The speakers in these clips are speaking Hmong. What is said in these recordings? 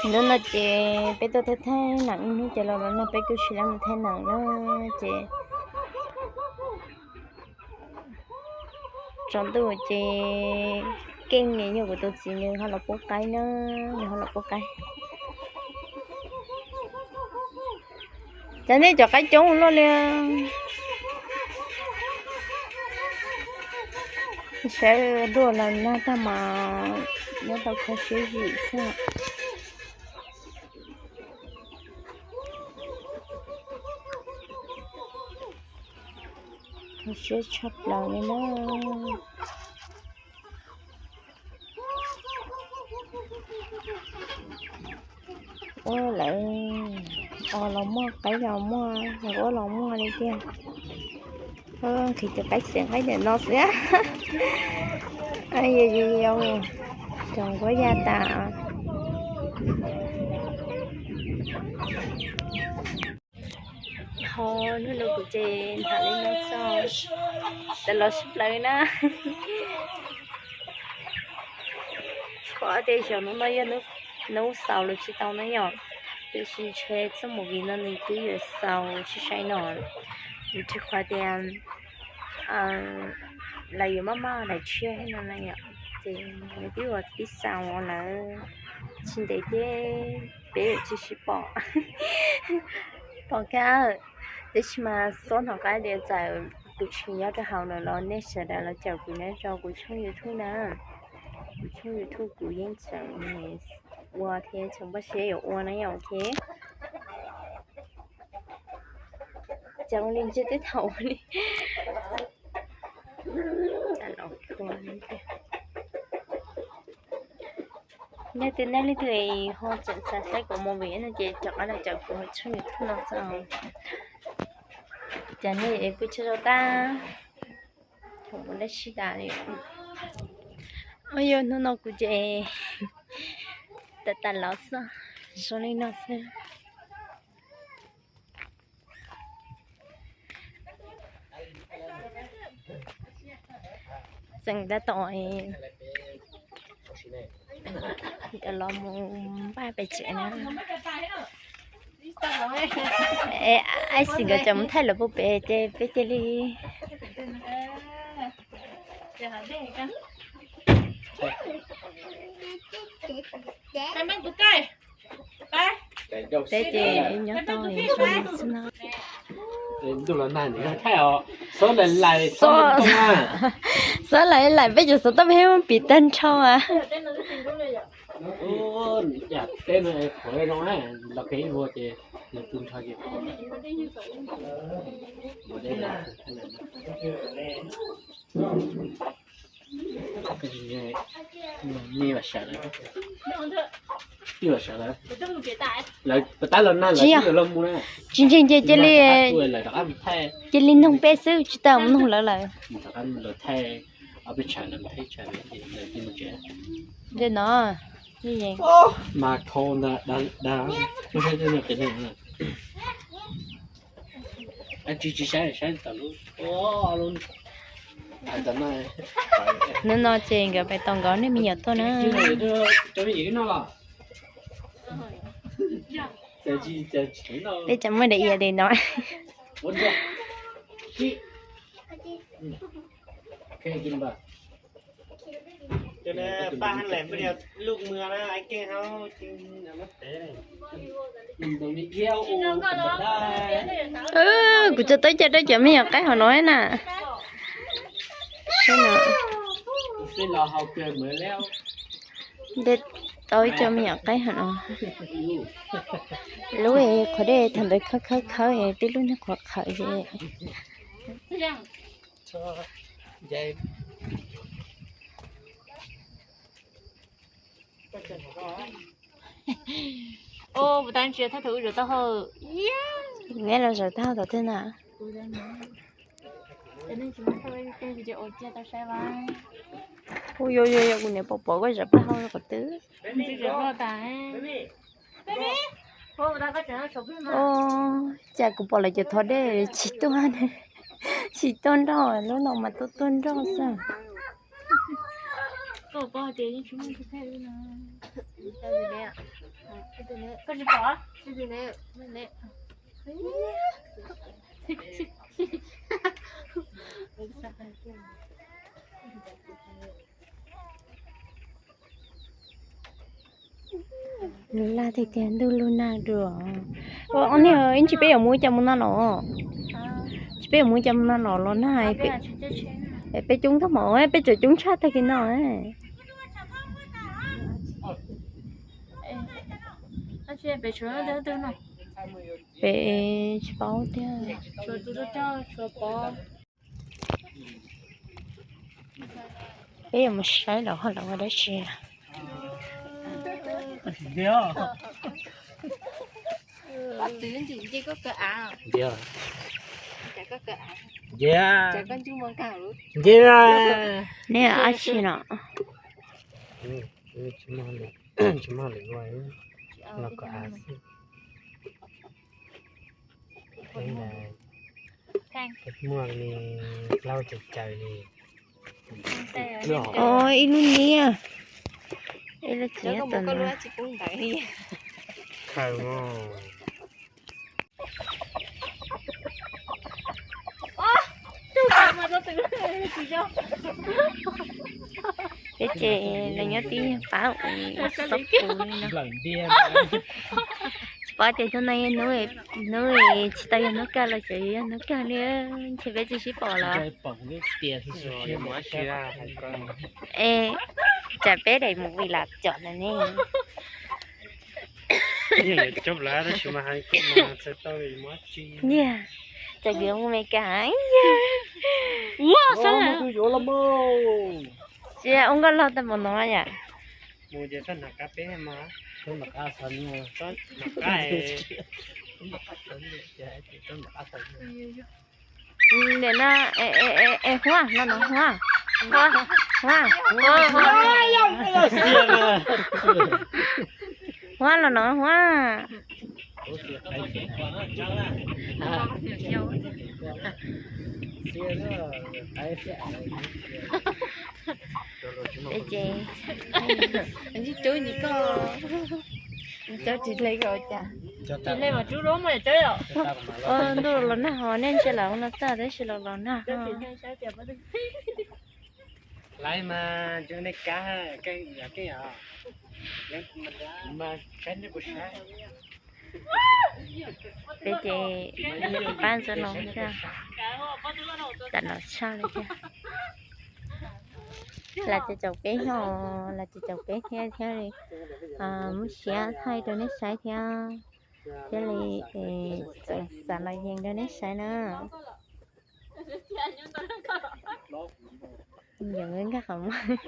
Hnub no ces peb tuaj thaij thaij neem ib hnub ces los no peb kuj tsis tau mus thaij neem na ces tsaus ntuj ces Keej nws yog kuv tus txiv nws ho los pub qaib na, nws ho los pub qaib. Cas nej cov qaib coob luaj li. Saib duaj los nag tag mas nyob tau kho siab zim xwb. Kho siab tshaj plaws li na. Ua lawv os los muaj, qaib los muaj, ua los muaj li tiag. Nqhis tus qaib xeem qaib ntawm no xwb. Cov nquab ya tas. Ho hnub no kuv ces tham li no xwb, tas los sib plawg na. Pom tej xyoo hnub no yog hnub xaus los tsis tau na yom, tiam sis ntshe txoj movie no nws twb yuav xaus tsis sai no, vim rau qhov tias lawv yuav maj maj daim tshiab no na yom, ces nws twb ua tib xaus lawm, tsis ntev thiab peb yuav tsis sib pom. Pom kawg, tab sis mas xob hnov qab tias txawm kuv tsis nyob rau hauv no los nej sawv daws los caum kuv nyob rau kuv tshooj YouTube na. Kuv tshooj YouTube kuv yeej tseem ua thiab tseem npaj siab yuav ua na yom, ok. Cas ua li ntsej teb thaum ua li. Yog tias nej leej twg ho tseem xav saib kuv movie no ces rov qab los caum kuv tshooj YouTube no xwb. Cas nej kuj tsaug zog tag, kuv dab tsi tas li. Ua yog hnub no kuv ces tas tas los xwb, zoo li no xwb. Tseem tab tom los mus npaj pem tsev na. Aib xis nkawd tseem mus thaij lawv puag pem ces peb cia li. Peb ces nyob tau xwb no. Xob lais lais, peb cov xov tooj peb muab piv tag nrho a. Tsis ntseeg ces cia li, cia li noog peb xwb tsis tas mus noog lawv lawm. Ntawm no, hnub no ces nkawd pais tos nkawd nej me nyuam tuaj na. Peb tseem muaj daim iav li no. Kuv tso tau ib co rau cov me nyuam qaib hauv no na. Tau ib co me nyuam qaib hauv no. Lub qhov dej thaum ntawd khawb khawb khawb, tib lub niag qhuav qhawv ces. Neb los zaum taub hau tom twg na? Hu yuav yuav yuav kuv niam pom pom koj zaum taub hau qhov twg. Cas kuv pom lawv cov thov dej tsis tuaj, tsis tuaj nroj, lub no mas tuaj tuaj nroj xwb. Koj paub hais tias yeej tsis muaj tus thaj ub no. Koj tsis pom? Laj tiag tiag, ntuj lug nag dua. Ua ob niag ib ntsis peb yuav mus cas mus no los? Ntsis peb yuav mus cas mus no los los nag. Peb coob tag mos, peb tseem coob tshaj tag kis no. Peb tsis paub tiag. Peb yuav mus saib lawv ho lawv ua dab tsi. Nce dab tsi no? Tsis muaj lwm ua, los kom av xwb. Muaj li plaub caug caw li. Ib lub niag, ib lub txiv tom no. Khaws mos. Peb ces lawv nyob tib pab ua xob pus li no. Tsis paub tias hnub no yog hnub, hnub tsis tau yog hnub kawg los tseem yog hnub kawg li, ntshe peb tsis sib pom los. Es tsam peb daim movie los cov no ne. Niag, tsam kwv mus Meskas. Tsis ua nkauj loj tag npaum no yom. Nim no, es Huab los no Huab. Huab, Huab, Huab los no Huab. Ces, cov tsis hle ko cas. Tsis hle mas rub lub mas cov. Ntuj los nag ho nej ntsia lawv ua no txaj tab sis los los nag ho. Laiv mas cov nej kav, peb ces pab ntxoov no thiab, tam no tshaj li thiab. Lam ces caum peb ho, lam ces caum peb thiab thiab li, muab siab thaij rau nej saib thiab, thiab li txawm xav los yees rau nej saib na. Nkag qhov muag.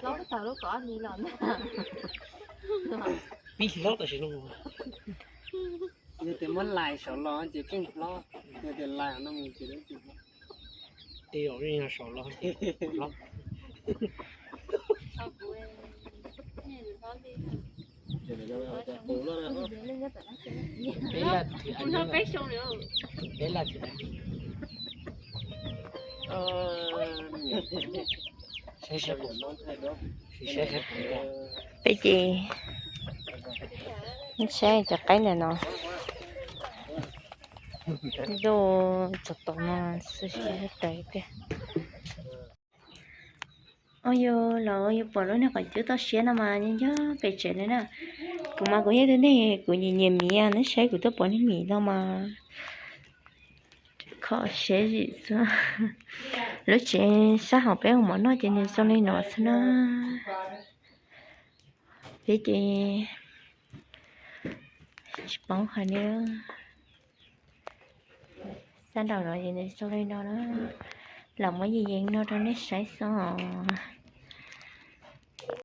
Plaub tag lub kaum ob hlis los ntag. Pib hlob tam sim no. Yog tias muab lais saum los ces keej hlob, yog tias lais no ces lawv tsis hlob. Tej zaum yeej yog saum los ces hlob. Peb laj thim, peb laj thim. Saib saib, saib saib, peb ces saib cov qaib ntawm no. Ntuj txog tom no xwb, siab tawv tiag. Ua yus los yus pom lub niag qhov cub toj siab no mas nyob pem tsev no na. Kuv mas kuv yog tus neeg kuv nyiam nyiam miv, nej saib kuv tuaj pom niag miv no mas kho siab zim xwb. Lub tsev sab hauv peb ua mov noj ces nws zoo li no xwb na. Peb ces tsis paub hais li. Sab nraum no ces nws zoo li no na. Lam muab yees yees no rau nej saib xwb os.